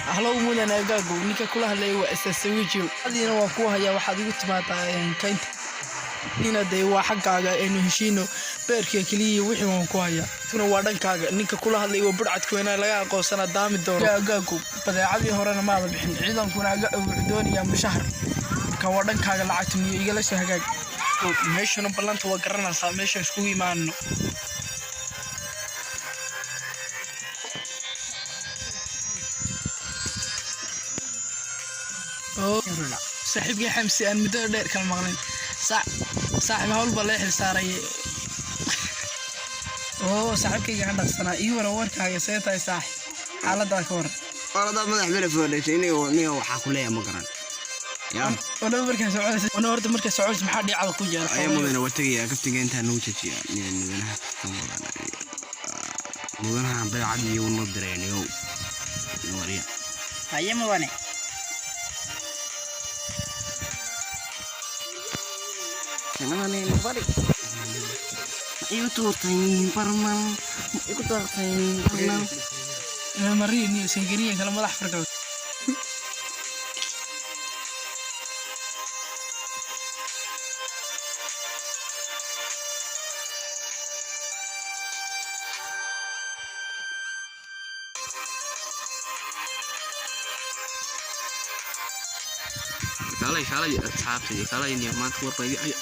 Hello, mudan agaago, ninka kula hadlaya waa Asasawijiw. Adiina waan kuu hayaa, waxaad igu timaadaa kaynta. Nina dee waa xaggaaga, aynu heshiino. Beerkiga keliya wixii waan ku hayaa. Tuna waa dhankaaga, ninka kula hadlaya waa budhcadka weynaa laga aqoonsana daami doono. Agaago, badeecadii horena maada bixin, ciidankuna wuxuu doonayaa mushahar. Marka waa dhankaaga lacagta, niyo igala soo hagaag. Meeshuna ballanta waa garanaysaa, meesha iskugu imaanno. Saaxiibkii Xamsi aan muddada dheer kala maqlin. Saaxiib, hawl baa lee xilsaaray. Oo saaxiibkayga aan dhaqsanaa, ii waran warkaaga, see tahay saaxib? Xaaladdaa ka waran? Waladaa madax bere foodhashay iniga waxaa ku leeyahay ma garan ya. Wana markaa soconaysa, wana horta markaa soconaysa, maxaa dhiicada ku jeera? Ayaa mudane, waa tegayaa kaftiga intaa nagu jajiya mudanaha kaftan wadan mudanaha badeecad iyo noo diray niyow wariya. Haye mudane. Bari ma igu tuurtay barman, ma igu tuurtay barman. Mariin iyo sangariyan kala madax fargal. Kaalay, kaalay asxaabtayda, kaalay niyo. Maanta warba idi ayo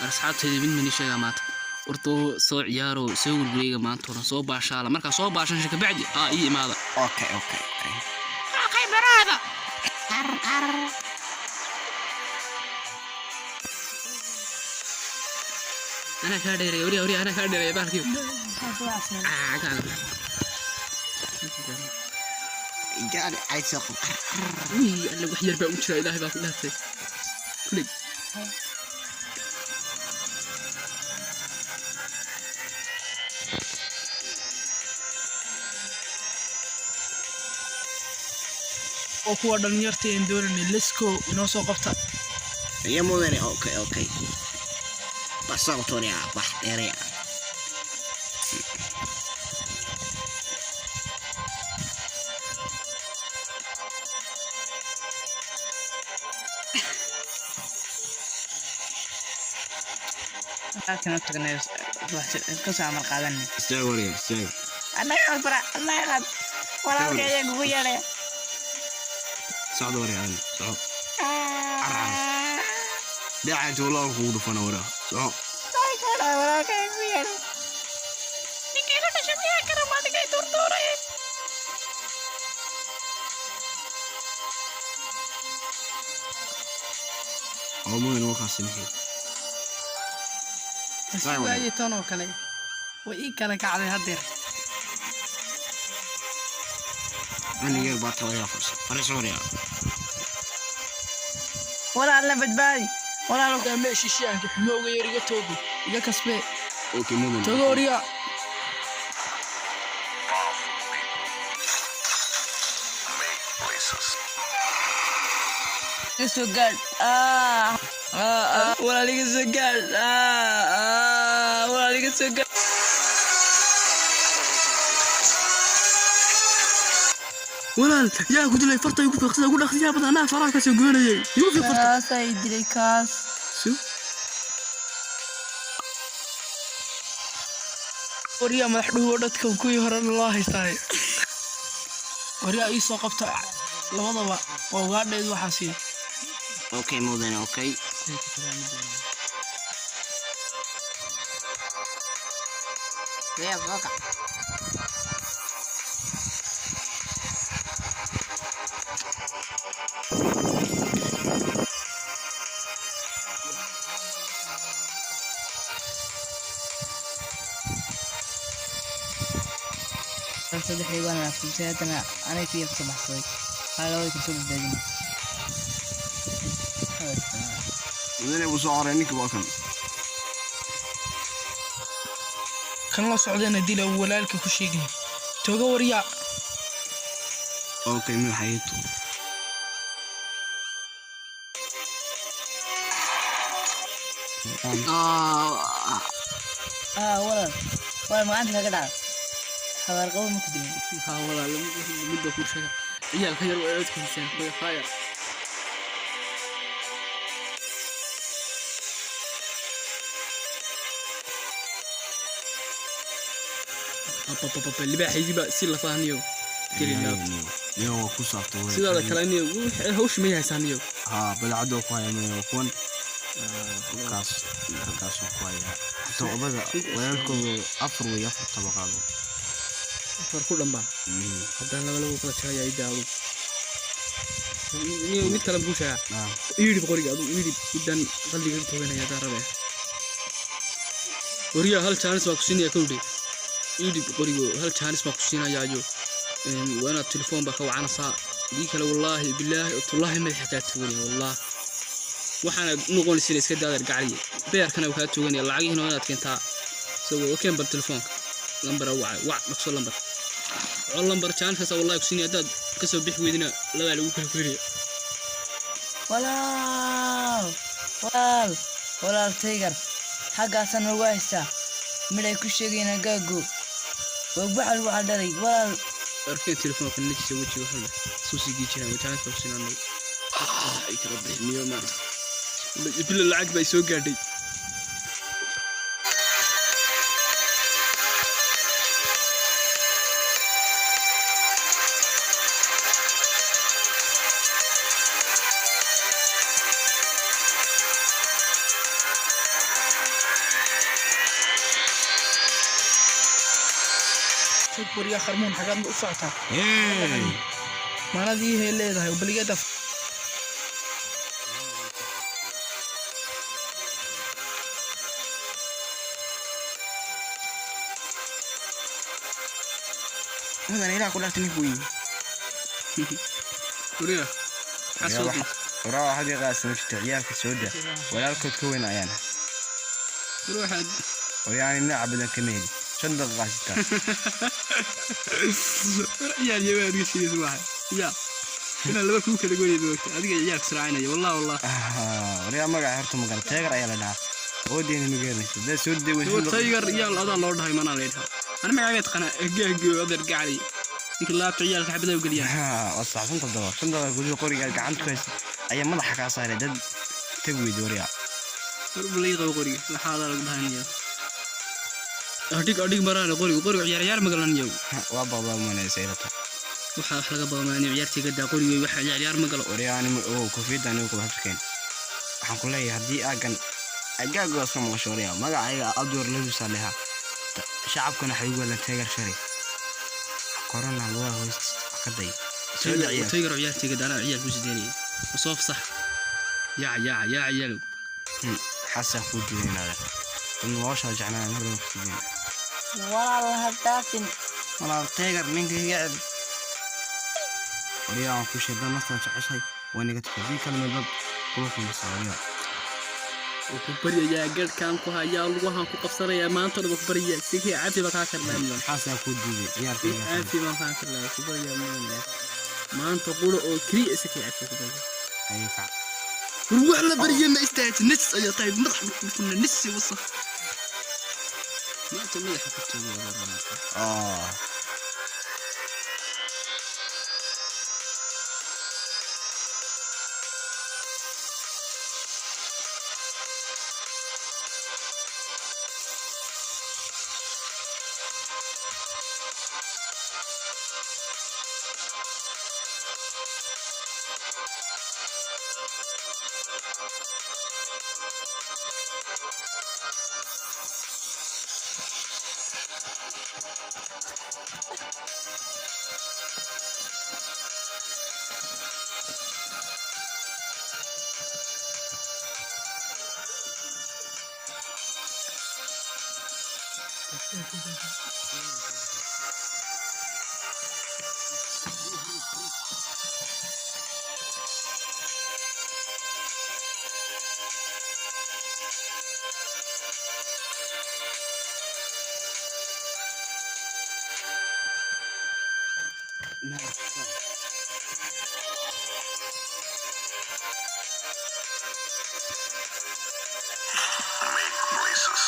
asxaabtayda, mid mani sheegaa maanta. Warto soo ciyaaro, soo gurgureega, maanta horan soo baashaala. Markaa soo baashan kabacdi aa ii imaada. Okay. Okay baraada. Anaa kaa dheereeya wariya, wariya, anaa kaa dheereeya bahalkiyo. Gaari ay soo qab. Wii alle, wax yar baa u jira, Ilaahay baa ku dhaartay kuley. Oo kuwa dhalinyarta aan doonaynay, let's go, inoo soo qabta. Ayaa mudane, okay, bax soo qabtoonaya, bax dheereya. Halkan u tagnay ka soo amar qaadanay. Istaag wariya, istaag. Annaga bara, annaga qad walaalka ayaa kugu yeedhay. Socda wariya, aan soco. Carcar dhaca joolaa kugu dhufana wariya, soco. Walaalka ayaa kugu yeedhay. Ninkii la dhashay miyaa kara maadigay tuurtuuray? Oo mudane, wakaasi maxay? Sugaayay tan oo kale, way ii kala kacday haddeer. Aniga yar baa tabayaa, fursa fariiso wariya. Walaalna badbaadi walaal. Meesha shishaanka xumooga yar iga toogo, iga kasbee. Okay mudane. Togo wariya. Iga soo gaadh, walaal, iga soo gaadh, walaal, iga soo gaadh. Walaal, yaa ku dilay? Farta igu fiiqsada, ugu dhaqsiyaa badan, anaa faraha ka soo goynayay. Igu fiiq farta. Kaasaa i dilay kaas. Waryaa, madax dhuubo dadka kuwii horena loo haystaa. Waryaa, ii soo qabta labadaba waa ugaadheed waxaasi. Okay mudane, okay. Yaa soo kac. Saddexdii waan aftusay, haddana aniga kii kasoo baxsaday, waxaa labada kasoo badbaadinay. Mudane, wuu soo qoray ninka, waa kan. Kan la socdana dila, uu walaalka ku sheegay. Togo waryaa. Okay, madaxa ii tuur. Walaal, walaal, maanta kaga dhacday. Habaarqabo ma ku dilin? Haa walaal, midda kuu sheega, ciyaalka yar waa codkiisaan fire. Libaaxaygii baa si lafahaniyo geli laabta. Niyo waa ku saabta wey. Sidaada kale niyo hawsha ma haysaaniyo? Haa, balcadoo ku haya maya kuwan kaas halkaas oo ku haya xataa odaga walaalkooda afar wey, afar tabaqaado. Afar ku dhanbaa haddana laba laba kala jarayaa. I daawado niyo, mid kale makuu sheegaa? Iidhib qoriga aduu iidhib, midaan qalbiga ka toganaya haddaan rabee. Wariyaa, hal jaanis baa ku siinaya kowdhe. Iidhib qorigo, hal jaanis baa ku siinayaayo. Waa inaad telefoon baa ka wacanaysaa dii kale. Wallaahi bilaahi tullaahi madaxa kaa toganaya. Wallaah waxaana noqonaysa iska daadeer gacaliye, beerkana kaa toganaya, lacagihiina waa inaad keentaa. Isagoo keen bal telefoonka lambar wacay, wac dhaqso lambar oo lambar. Jaaniskaas wallahi ku siinaya, haddaad kasoo bixi weydina labaa lagu kala korinaya. Walaal, walaal, walaal Taygar, xaggaasaan noogu haystaa mid ay ku sheegayaan agaago waa waxal waxaa dhalay walaal. Arkeen telefoonka najisa wejiga xun suu sii jiraan. Jaanis baa ku siinanay ay kala bixiniyo maanta bilo lacag bay soo gaadhay. Joog wariyaa kharmuun, xagaad ma u socotaa? Maanadii hay leedahay baligeeda. Mudan ilaah ku dhaartay ninku weyn. Wariyaa, maxaa soo duubtay? Waraa waxaad iqaasa ma jirto, ciyaalka soo daa, walaalkood ka weyn ayaana. War waxaad Waryaani nooca badan kama heli, 5 daqiiqa sitaa. War ciyaal iyo waad ga sheegaysa waxa ya inaan laba kuu kala goynayba ogta adiga ciyaalka israacinaya, wallah wallah. Waryaa, magaca horta magala Teegar ayaa la dhahaa, awooddeena ma garanayso haddaad soo dawey. Taygar ciyaal adaa loo dhahay, manaa la yidhaha ani magacaaga taqaanaa gaagoo adeer gacali, ninka laabta ciyaalka xabadaha u geliyaan. Waa sax, 5 daqiiqo, 5 daqiiqo guduhu qoriga gacanta ku haysta ayaa madaxa kaa saaray dad tag weyda waryaa. War balay qabo qoriga, waxaa adaa lagu dhahanaya adhig adhig maraana qoriga qoriga ciyaar ciyaar magalanayo. Waa baqdaa manaysa ilata. Waxaa wax laga badamaanay ciyaartii gadaa qoriga, waxa ciyaar ciyaar magalo. Waryaa, anima oo koofiyadda aniga kuba habskeen, waxaan ku leeyahay haddii aaggan agaagoos ka maqasho waryaa, magacayga Abdur Labisaa lehaa, shacabkana waxay ugu weelaan Teegar Shari korona lugaha hoostiisa ka day soo dhaciya. Taygar ciyaartii gadaa anaa ciyaar ku sideynayay soo fasax, yaac yaac yaac ciyaalow. Xasaa kuu diidaynaya dad noloshaa jecnaa mar daba ku sideyn. Walaal, ha dhaafin. Walaal Teegar, ninka iga celi. Waryaa, waan ku sheedan naftaan jeceshahay waa naga tagtay, haddii kale meelbad kula kulmaysaa waryaa. Wuu ku baryayaa, garhkaan ku hayaa, lugahan ku qabsanayaa, maanta dhan ku baryayaa sikii cafi baa kaa karlaa mudan. Xasaa kuu diiday ciyaarka iga celi. Cafi baan kaa karlaa, ku baryayaa mudan maanta qura oo keliya sikii cafi ku baryaa. Ayay kac. War wax la barya ma istaaji, nis ayaa tahay, madax kuna nisi wasakh maanta madaxa ku taagay. Ah. Make braces.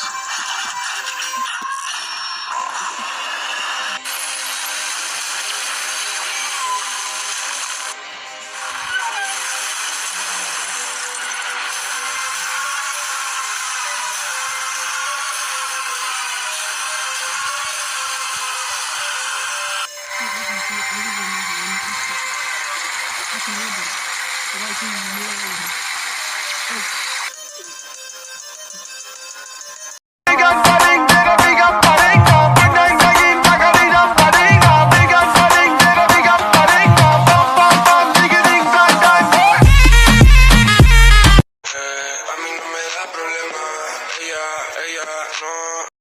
Adiga maaha, waa macalinka. Halkan naga bar. Walaalkay.